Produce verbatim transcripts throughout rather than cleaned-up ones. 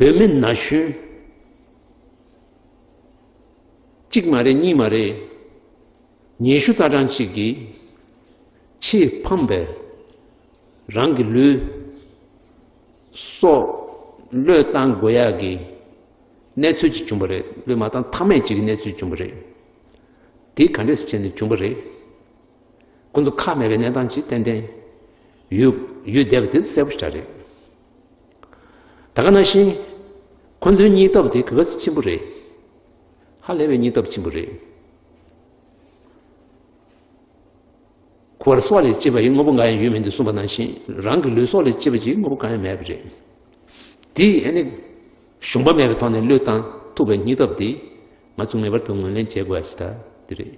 བོད་མི་ན་གཞོན་གཅིག་མ་རེད་གཉིས་མ་རེད། ཉི་ཤུ་རྩ་གྲངས་ཅིག་གིས་ཆེས་ཕངས་པའི་རང་གི་ལུས་སྲོག་བློས་བཏང་དགོས་ཡག་གི་གནས་ཚུལ་ཅིག་བྱུང་བ་རེད། བློས་མ་བཏང་ཐབས་མེད་ཅིག་གི་གནས་ཚུལ་བྱུང་བ་རེད། དེ་ག་འདྲས་སེ་བྱས་ནས་བྱུང་བ་རེད། ཁོ་ཚོ་ཁག་མེད་པའི་གནས་སྟངས་ཅིག་ཏན་ཏན་ཡོད་ཡོད་བསྡད་པ་དེ་གསལ་པོ་ཞེ་དྲག་རེད། ད་ག་ནང་བཞིན་ཁོ་ཚོའི་སྙིང་སྟོབས་དེ་ག་ག་ཚོད་ཆེན་པོ་རེད། ཧ་ལས་པའི་སྙིང་སྟོབས་ཆེན་པོ་རེད། ཁོ་པར་སྲོག་ལས་གཅེས་པ་ཡི་དངོས་པོ་འགའ་ཡང་ཡོད་མིན་དུ་གསུངས་པ་ནང་བཞིན་རང་གི་ལུས་སྲོག་ལས་གཅེས་པ་ཅིག་དངོས་པོ་གང་ཡང་མེད་པ་རེད། དེ་ཨ་ནི་ཞུམ་པ་མེད་པའི་ཐོག་ནས་བློས་བཏང་ཐུབ་པའི་སྙིང་སྟོབས་དེ་ང་ཚོ་ངེས་པར་དུ་ངོས་ལེན་བྱེད་དགོས་ཡ་ཞིག་ད་དེ་རེད།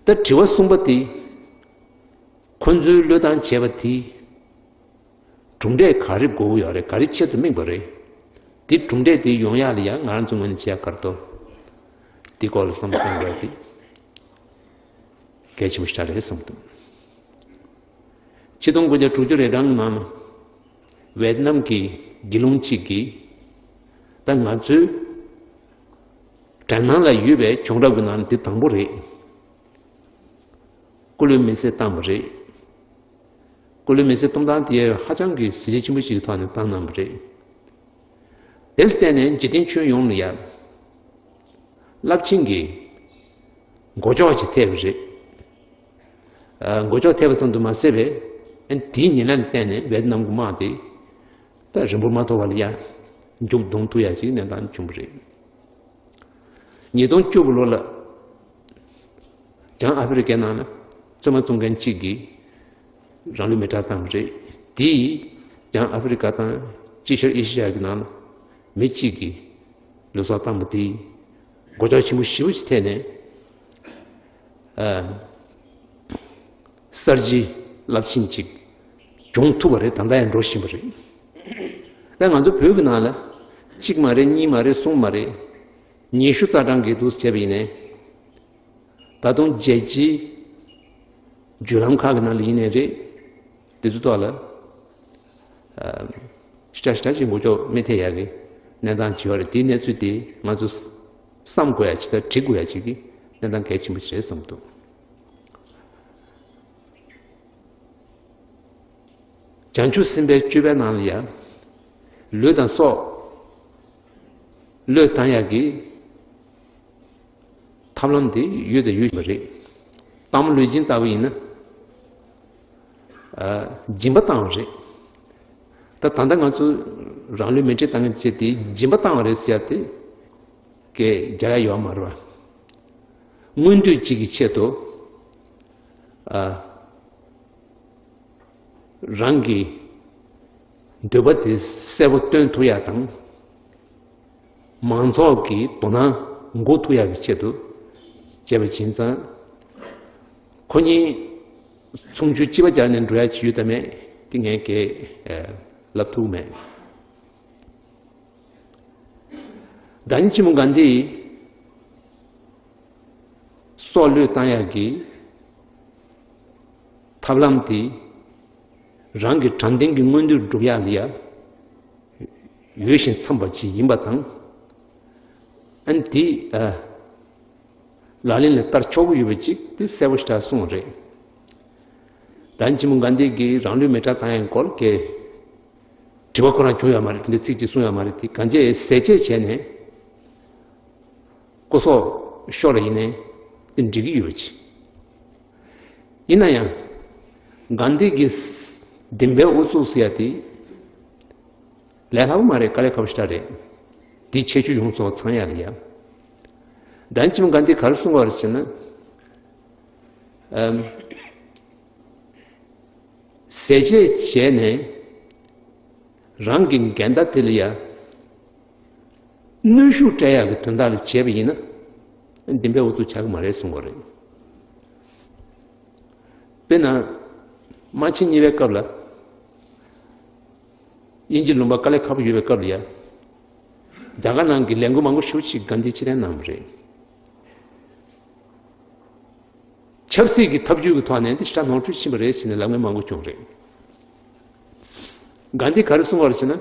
ད་དྲི་བ་གསུམ་པ་དེ། ཁོ་ཚོའི་བློས་བཏང་བྱས་པ་དེ། གྲུབ་འབྲས་ག་རེ་དགོས་ཀྱི་ཡོད་རེད། ག་རེ་ཆེད་དུ་དམིགས་པ་རེད། དེ་གྲུབ་འབྲས་དེ་ཡོང་ཡག་ལ་ཡང་ང་རང་ཚོ་ངོས་ནས་བྱེད་ཡག་ག་རེ་འདུག་དེ་སྐོར་ལ་བསམ་བློ་གཏོང་དགོས་དེ་གལ་ཆེན་པོ་ཞིག་རེད་བསམ་འདུག་ཆིག་སྟོང་དགུ་བརྒྱ་དྲུག་ཅུ་རེ་གྲངས་ནང་ཝེ་ཏི་ནམ་གྱི་དགེ་སློང་གཅིག་གིས་ད་ང་ཚོའི་དྲན་སྣང་ལ་ཡོད་པའི་བྱུང་རབས་ཀྱི་ནང་འདི་དང་པོ་རེད། སྐུ་ལུས་མེ་བསྲེགས་བཏང་བ་རེད། སྐུ་ལུས་མེ་བསྲེགས་གཏོང་སྟངས་དེ་ཧ་ཅང་གི་གཟི་བརྗིད་ཆེན་པོ་ཞིག་གི་ཐོག་ནས་བཏང་གནང་བ་རེད། དེར་བརྟེན་ནས་འཇིག་རྟེན་ཁྱོན་ཡོངས་ལ་ཡང་རླབས་ཆེན་གྱི་མགོ་ལྕོག་ཅིག་ཐེབས་པ་རེད། ཨ། མགོ་ལྕོག་ཐེབས་པ་ཙམ་དུ་མ་ཟད་པའི་དེའི་ཉེ་ལམ་བརྟེན་ནས་ཝེ་ཏི་ནམ་གྱི་དམག་དེ་ད་རིང་པོར་མ་ཐོགས་པ་ལ་ཡང་མཇུག་བསྡོམས་ཐུབ་ཡག་ཅིག་གནས་སྟངས་བྱུང་བ་རེད། ཉིས་སྟོང་བཅུ་དགུ་ལོ་ལ་བྱང་ཨ་ཧྥེ་རི་ཀའི་ནང་ལ་བཙོན་མ་བཙོང་མཁན་གཅིག་གིས་རང་ལུས་མེ་སྲེག་བཏང་བ་རེད། དེས་བྱང་ཨ་ཧྥེ་རི་ཀ་དང་དཀྱིལ་ཤར་ཨེ་ཤེ་ཡ་གི་ནང་ལ་མི་གཅིག་གིས་ལུས་སྲོག་བཏང་བ་དེས་མགོ་ལྕོག་ཆེན་པོ་ཞེ་པོ་ཞིག་ཐེབས་ནས། ཨ། གསར་བརྗེ་རླབས་ཆེན་ཅིག་བྱུང་ཐུབ་པ་རེད། ད་ལྟ་ཡང་འགྲོ་བཞིན་པ་རེད། ད་ང་ཚོ་བོད་ཀྱི་ནང་ལ་གཅིག་མ་རེད། གཉིས་མ་རེད། གསུམ་མ་རེད། ཉི་ཤུ་རྩ་གྲངས་ཀྱི་འདུག་བྱས་པ་ཡིན་ནའི། ད་དུང་རྒྱལ་སྤྱིའི་བརྒྱུད་ལམ་ཁག་གི་ནང་ལ་ཡིན་ནའི་རེད། དེ་ཚོའི་ཐོག་ལ། ཨ། ཤ་ཤ་ཅིག་མགོ་ལྕོག་མི་ཐེབས་ཡག་གི་གནས་སྟངས་ཅིག་ཡོད་རེད། དེའི་གནས་ཚུལ་དེ་ང་ཚོ་བསམ་དགོས་ཡག་ཅིག་དང་འབྲི་དགོས་ཡག་ཅིག་གི་གནས་སྟངས་གལ་ཆེན་པོ་ཞིག་རེད་བསམ་འདུག་བྱང་ཆུབ་སེམས་དཔའི་སྤྱོད་པའི་ནང་ལ་ཡང་ལུས་དང་སྲོག་བློས་བཏང་ཡག་གི་ཐབས་ལམ་དེ་ཡོད་དང་ཡོད་བཞིན་པ་རེད། སྟག་མོ་ལུས་སྦྱིན་ལྟ་བུ་ཡིན་ན། ཨ། སྦྱིན་པ་བཏང་བ་རེད། ད་ད་ལྟ་ང་ཚོ་རང་ལུས་མེ་སྲེག་བཏང་མཁན་བྱས་ཏེ་སྦྱིན་པ་བཏང་བ་རེད་ཟེར་ཡ་དེ་སྐད་རྒྱག་ཡ་ཡོད་མ་རེད་པ། མངོན་འདོད་ཅིག་གི་ཆེད་དུ། ཨ། རང་གི་འདོད་པ་དེ་གསལ་པོ་སྟོན་ཐུབ་ཡག་དང་། མང་ཚོགས་ཀྱི་དོ་སྣང་འགུག་ཐུབ་ཡག་གི་ཆེད་དུ་བྱས་པ་ཡིན་ཙང་། ཁོ་གཉིས་མཚུངས་ཆོས་གཅིག་པ་སྦྱར་ནས་འགྲོ་ཡག་ཅིག་ཡོད་དམ་མེད་དེ་ངས་གས་ལབ་ཐུབ་མེད། བདག་ཉིད་ཆེན་མོ་གྷན་དྷིའི་སྲོག་བློས་བཏང་ཡག་གི་ཐབས་ལམ་དེ་རང་གི་དྲང་བདེན་གྱི་མངོན་འདོད་སྒྲུབ་ཡག་ལ་ཡ་འོས་ཤིང་འཚམས་པ་ཅིག་ཡིན་པ་དང་། ཨ་ནི་དེ། ཨ། ལག་ལེན་ལ་བསྟར་ཆོག་གི་ཡོད་པ་ཅིག་དེ་གསལ་པོ་ཞེ་དྲག་གསུངས་པ་རེད། བདག་ཉིད་ཆེན་མོ་གྷན་དྷི་གིས་རང་ལུས་མེ་སྲེག་བཏང་ཡག་སྐོར་གྱི་དྲི་བ་ཁོ་རང་བྱུང་ཡོད་མ་རེད། དེ་འདྲའི་ཚིག་ཅིག་གསུངས་ཡོད་མ་རེད། དེ་གང་བྱས་ཟས་བཅད་བྱས་ནས་སྐུ་སྲོག་ཤོར་ཡིན་ནའི་དེ་འགྲིག་གི་ཡོད་པ་ཅིག་ཡིན་ན་ཡང་གྷན་དྷི་གི་བདེན་པའི་ཨུ་ཚུགས་ཟེར་ཡ་དེ། ལས་སླ་པོ་མ་རེད། དཀའ་ལས་ཁག་པོ་ཞེ་དྲག་རེད། འདི་ཁྱད་ཆོས་ཡོངས་རྫོགས་ཚང་ཡག་ལ་ཡ། བདག་ཉིད་ཆེན་མོ་གྷན་དྷིས་ག་རེ་གསུངས་པ་རེད་ཟེར་ན། ཨམ། ཟས་བཅད་བྱས་ནས་རང་གི་འགལ་ཟླ་དེ་ལ་ཡ་གནོན་ཤུགས་སྤྲད་ཡག་གི་དོན་དག་ལ་བྱས་པ་ཡིན་ན་བདེན་པའི་ཨུ་ཚུགས་ཆགས་ཀྱི་མ་རེད་གསུངས་པ་རེད། དཔེར་ན། དམག་ཆེན་གཉིས་པའི་སྐབས་ལ། དབྱིན་ཇི་ལུང་པ་དཀའ་ལས་ཁག་པོ་ཡོད་པའི་སྐབས་ལ་ཡ། རྒྱ་གར་ནང་གི་ལས་འགུལ་མང་པོ་ཞེ་པོ་ཅིག་གྷན་དྷིས་ཕྱིར་འཐེན་གནང་བ་རེད། ཆབ་སྲིད་ཀྱི་ཐབས་ཇུས་ཀྱི་ཐོག་ནས་འདི་ཞེ་དྲག་ནོར་འཁྲུལ་ཕྱིན་པ་རེད་ཟེར་ནས་ལབ་མཁན་མང་པོ་བྱུང་རེད། གྷན་དྷིས་ག་རེ་གསུངས་པ་རེད་ཟེར་ན།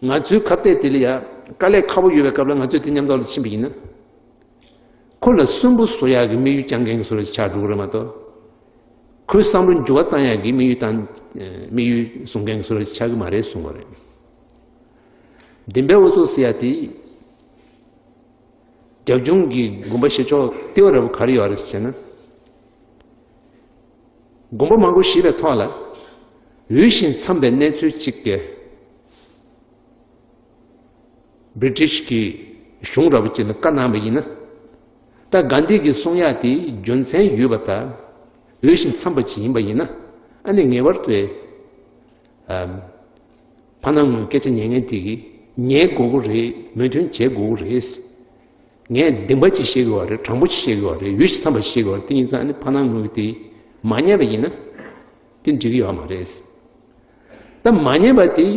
ང་ཚོའི་ཁ་གཏད་དེ་ལ་ཡ་དཀའ་ལས་ཁག་པོ་ཡོད་པའི་སྐབས་ལ་ང་ཚོས་དེ་མཉམ་དུ་ལ་ཕྱིན་པ་ཡིན་ན། ཁོ་ལ་སུན་པོ་བཟོ་ཡག་གི་དམིགས་ཡུལ་བཅངས་མཁན་གྱི་བཟོ་འདྲ་ཅིག་ཆགས་འགྲོ་གི་རེད་མ་གཏོགས། ཁོའི་བསམ་བློ་འགྱུར་བ་བཏང་ཡག་གི་དམིགས་ཡུལ་དང་དམིགས་ཡུལ་བཟུང་མཁན་གྱི་བཟོ་འདྲ་ཅིག་ཆགས་ཀྱི་མ་རེད་གསུངས་པ་རེད། བདེན་པའི་འུ་ཚུགས་ཟེར་ཡག་དེ། རྒྱབ་ལྗོངས་ཀྱི་དགོངས་པ་བཞེས་ཕྱོགས་ལྟེ་བ་ར་བ་ག་རེ་ཡོད་རེད་ཟེར་ན། དགོངས་པ་མང་པོ་བཞེས་པའི་ཐོག་ལ། འོས་ཤིང་འཚམས་པའི་གནས་ཚུལ་གཅིག་གི། བྷི་རི་ཊིཤ་གི་གཞུང་ར་བ་ཅིག་ལ་བཀའ་གནང་བ་ཡིན་ན། ད་གྷན་དྷི་གིས་གསུང་ཡག་དེ་རྒྱུ་མཚན་ཡོད་པ་དང་། འོས་ཤིང་འཚམས་པ་ཅིག་ཡིན་པ་ཡིན་ན། ཨ་ནི་ངེས་པར་དུ། ཨམ། ཕ་ནང་ངོས་སྐད་ཆ་ཉན་མཁན་དེ་གིས་ཉན་དགོས་ཀྱི་རེད། མོས་མཐུན་བྱེད་དགོས་ཀྱི་རེད། ངས་བདེན་པ་ཅིག་བཤད་ཀྱི་ཡོད་རེད། དྲང་པོ་ཅིག་བཤད་ཀྱི་ཡོད་རེད། འོས་ཤིང་འཚམས་པ་ཅིག་བཤད་ཀྱི་ཡོད་རེད། དེ་ཡིན་ཙང་ཨ་ནི་ཕ་ནང་ངོས་ཀྱིས་དེ་མ་ཉན་པ་ཡིན་ན། དེ་འགྲིག་གི་ཡོད་མ་རེད། ད་མ་ཉན་པ་དེ་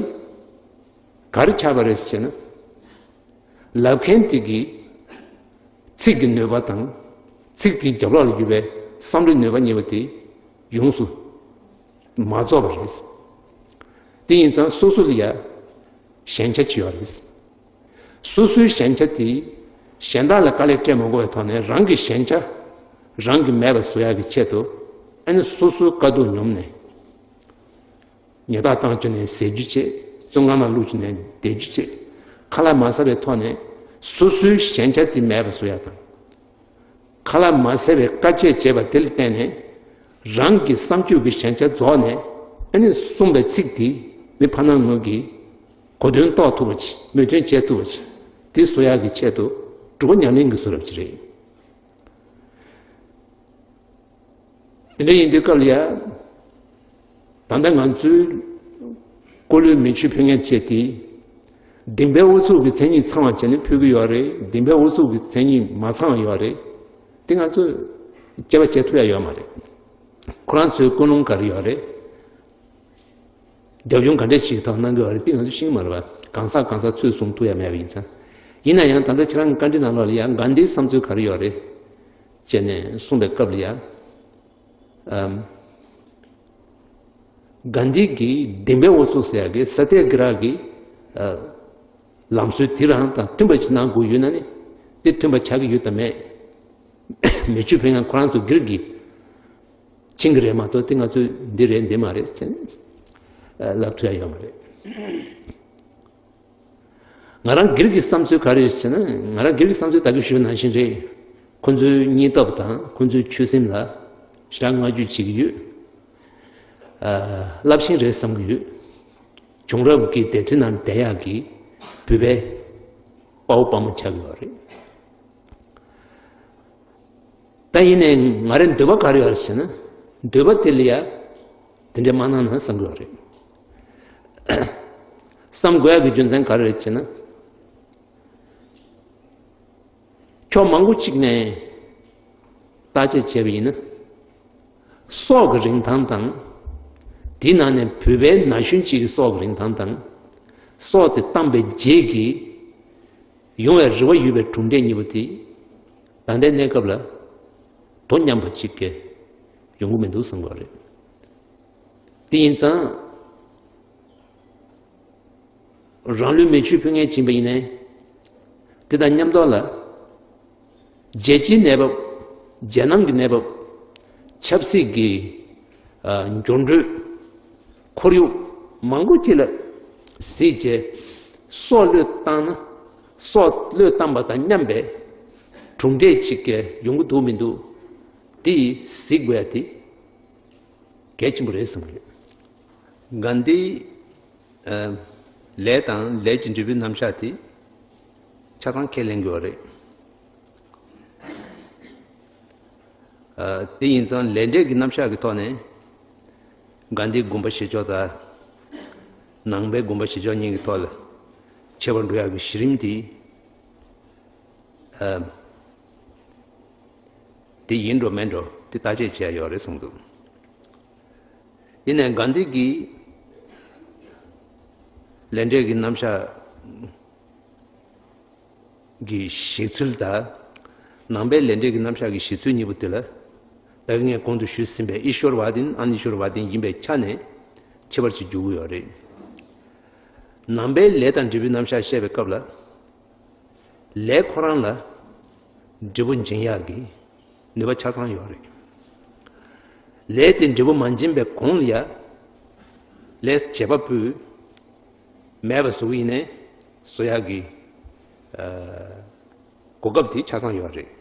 ག་རེ་ཆགས་པ་རེད་ཟེར་ན། ལབ་མཁན་དེ་གིས་ཚིག་གི་ནུས་པ་དང་། ཚིག་དེའི་རྒྱབ་ལོགས་ལ་ཡོད་པའི་བསམ་བློའི་ནུས་པ་གཉིས་པོ་དེ་ཡོངས་སུ་མ་རྫོགས་པ་རེད། དེ་ཡིན་ཙང་སོ་སོ་ལ་ཡ་ཞན་ཆ་ཅིག་ཡོད་རེད། སོ་སོའི་ཞན་ཆ་དེ་གཞན་དག་ལ་དཀའ་ལས་སྤྲད་མ་དགོས་པའི་ཐོག་ནས། རང་གི་ཞན་ཆ་རང་གིས་མེད་པ་བཟོ་ཡག་གི་ཆེད་དུ། ཨ་ནི་སོ་སོའི་དཀའ་སྡུག་མྱོང་ནས། ཉལ་ཐ་བཏང་བཅུག་ནས་ཟས་རྒྱུ་བྱེད། བཙོན་ཁང་ནང་བླུགས་བཅུག་ནས་བསྡད་རྒྱུ་བྱེད། ཁ་ལག་མ་ཟ་བའི་ཐོག་ནས་སོ་སོའི་ཞན་ཆ་དེ་མེད་པ་བཟོ་ཡག་དང་། ཁ་ལག་མ་ཟ་བའི་དཀའ་སྤྱད་བྱས་པ་དེ་ལ་བརྟེན་ནས། རང་གི་བསམ་སྤྱོད་ཀྱི་ཞན་ཆ་རྫོགས་ནས། ཨ་ནི་གསུངས་པའི་ཚིག་དེ་མི་ཕ་ནང་ངོས་ཀྱིས་གོ་དོན་རྟོགས་ཐུབ་པ་ཅིག་མོས་མཐུན་བྱེད་ཐུབ་པ་ཅིག་དེ་བཟོ་ཡག་གི་ཆེད་དུ་སྒྲུབ་པ་ཉམས་ལེན་གྱི་བཟོ་འདྲ་ཅིག་རེད། དེ་འདྲ་ཡིན་དུས་སྐབས་ལ་ཡ། ད་ལྟ་ང་ཚོའི་སྐུ་ལུས་མེ་མཆོད་ཕུལ་མཁན་བཅས་དེ། བདེན་པའི་འུ་ཚུགས་ཀྱི་མཚན་ཉིད་ཚང་བ་བྱས་ནས་ཕུལ་གྱི་ཡོད་རེད། བདེན་པའི་འུ་ཚུགས་ཀྱི་མཚན་ཉིད་མ་ཚང་བ་ཡོད་རེད། དེ་ང་ཚོས་དཔྱད་པ་བྱེད་ཐུབ་ཡ་ཡོད་མ་རེད། ཁོ་རང་ཚོའི་ཀུན་སློང་ག་རེ་ཡོད་རེད། རྒྱབ་ལྗོངས་ག་འདྲས་ཞིག་ཐོག་གནང་གི་ཡོད་རེད། དེ་ང་ཚོས་ཤེས་ཀྱི་མ་རེད་པ། གང་ཟག་གང་ཟག་ཚོས་གསུང་ཐུབ་ཡ་མེད་པ་ཡིན་ཙང་། ཡིན་ན་ཡང་ད་ལྟ་ཁྱེད་རང་གི་བཀའ་འདྲི་ནང་ལོགས་ལ་ཡང་གྷན་དྷིའི་བསམ་ཚུལ་ག་རེ་ཡོད་རེད། བྱས་ནས་གསུངས་པའི་སྐབས་ལ་ཡང་། ཨམ། གྷན་དྷི་གིས་བདེན་པའི་འུ་ཚུགས་ཟེར་ཡག་གི་ས་ཏྱ་གི་ར་གི། ཨ། ལམ་སྲོལ་དེ་རང་དང་མཐུན་པ་ཞིག་གནང་དགོས་ཡོད་ན་ནི། དེ་མཐུན་པ་ཆགས་ཀྱི་ཡོད་དམ་མེད། མེ་མཆོད་ཕུལ་མཁན་ཁོ་རང་ཚོ་སྒེར་གྱི་ཕྱིན་གྱི་རེད་མ་གཏོགས། དེ་ང་ཚོས་འདི་རེད་འདི་མ་རེད་ཟེར་ནས་ལབ་ཐུབ་ཡ་ཡོད་མ་རེད། ང་རང་སྒེར་གྱི་བསམ་ཚུལ་ག་རེ་ཡོད་ཟེར་ན། ང་རང་སྒེར་གྱི་བསམ་ཚུལ་ད་གིན་ཞུས་པ་ནང་བཞིན་རེད། ཁོ་ཚོའི་སྙིང་སྟོབས་དང་ཁོ་ཚོའི་ཆོད་སེམས་ལ་ཞེ་དྲག་བསྔགས་བརྗོད་བྱེད་ཀྱི་ཡོད། ཨ། རླབས་ཆེན་རེད་བསམ་གྱི་ཡོད། བྱུང་རབས་ཀྱི་སྡེ་ཁྲི་ནང་བསྡད་ཡག་གི་བོད་པའི་དཔའ་བོ་དཔའ་མོ་ཆགས་ཡོད་རེད། ད་ཡིན་ནའི་ང་རའི་འདོད་པ་ག་རེ་ཡོད་རེད་ཟེར་ན། འདོད་པ་དེ་ལ་ཡ་དེ་འདྲས་མ་གནང་ན་བསམ་གྱི་ཡོད་རེད། བསམ་དགོས་ཡག་གི་རྒྱུ་མཚན་ག་རེ་རེད་ཟེར་ན། ཕྱོགས་མང་པོ་གཅིག་ནས་བརྟག་དཔྱད་བྱས་པ་ཡིན་ན། སྲོག་གི་རིན་ཐང་དང་། དེའི་ནང་ནས་བོད་པའི་ན་གཞོན་གཅིག་གི་སྲོག་གི་རིན་ཐང་དང་། སྲོག་དེ་བཏང་པའི་རྗེས་ཀྱི་ཡོང་བའི་རེ་བ་ཡོད་པའི་གྲུབ་འབྲས་གཉིས་པོ་དེ། ད་ལྟའི་གནས་སྐབས་ལ་དོ་མཉམ་པ་གཅིག་གི་ཡོང་གི་མི་འདུག་བསམ་གྱི་རེད། དེ་ཡིན་ཙང་། རང་ལུས་མེ་མཆོད་ཕུལ་མཁན་ཡིན་པ་ཡིན་ནའི། དེ་དང་མཉམ་དུ་ལ། རྒྱལ་སྤྱིའི་གནས་བབ། རྒྱལ་ནང་གི་གནས་བབ། ཆབ་སྲིད་ཀྱི། ཨ། འགྱུར་འགྲོས། ཁོར་ཡུག་མང་པོ་ཅིག་ལ་གཟིགས་རྗེས། སྲོག་བློས་བཏང་ན། སྲོག་བློས་བཏང་པ་དང་མཉམ་པའི་གྲུབ་འབྲས་ཅིག་གི་ཡོང་གི་འདུག་མི་འདུག་དེ་གཟིགས་དགོས་ཡ་དེ་གལ་ཆེན་པོ་རེད་བསམ་གྱི་ཡོད། གྷན་དྷིའི། ཨ། ལས་དང་ལས་ཀྱི་འབྲས་བུའི་རྣམ་གཞག་དེ་ཆ་ཚང་ཁས་ལེན་དགོས་པ་རེད། ཨ། དེ་ཡིན་ཙང་ལས་འབྲས་ཀྱི་རྣམ་གཞག་གི་ཐོག་ནས་གྷན་དྷིའི་དགོངས་པ་བཞེས་ཕྱོགས་དང་། ནང་པའི་དགོངས་པ་བཞེས་ཕྱོགས་གཉིས་ཀྱི་ཐོག་ལ་ཁྱད་པར་འགྲོ་ཡག་གི་གཞི་རིམ་དེ། ཨ། དེ་ཡིན་འགྲོ་མིན་འགྲོ་དེ་བརྟག་དཔྱད་བྱས་ཡོད་རེད་གསུངས་འདུག་དེ་ནས་གྷན་དྷི་གིས་ལས་འབྲས་ཀྱི་རྣམ་གཞག་གི་བཞེད་ཚུལ་དང་། ནང་པའི་ལས་འབྲས་ཀྱི་རྣམ་གཞག་གི་བཞེད་ཚུལ་གཉིས་པོ་དེ་ལ། ད་གིན་ངས་གོང་དུ་ཞུས་ཟིན་པའི་ཨི་ཤོར་ཝ་དིན། ཨན་ཨི་ཤོར་ཝ་དིན་ཡིན་པའི་ཆ་ནས་ཁྱད་པར་ཅིག་འགྱུར་གྱི་ཡོད་རེད། ནང་པའི་ལས་དང་འབྲས་བུའི་རྣམ་གཞག་བཤད་པའི་སྐབས་ལ། ལས་ཁོ་རང་ལ་འབྲས་བུ་འབྱིན་ཡག་གི་ནུས་པ་ཆ་ཚང་ཡོད་རེད། ལས་དེ་འབྲས་བུ་མ་འབྱིན་པའི་གོང་ལ་ཡ། ལས་བྱེད་པ་པོས་མེད་པ་བཟོ་གི་ཡིན་ནའི་བཟོ་ཡག་གི་ཨ་གོ་སྐབས་དེ་ཆ་ཚང་ཡོད་རེད།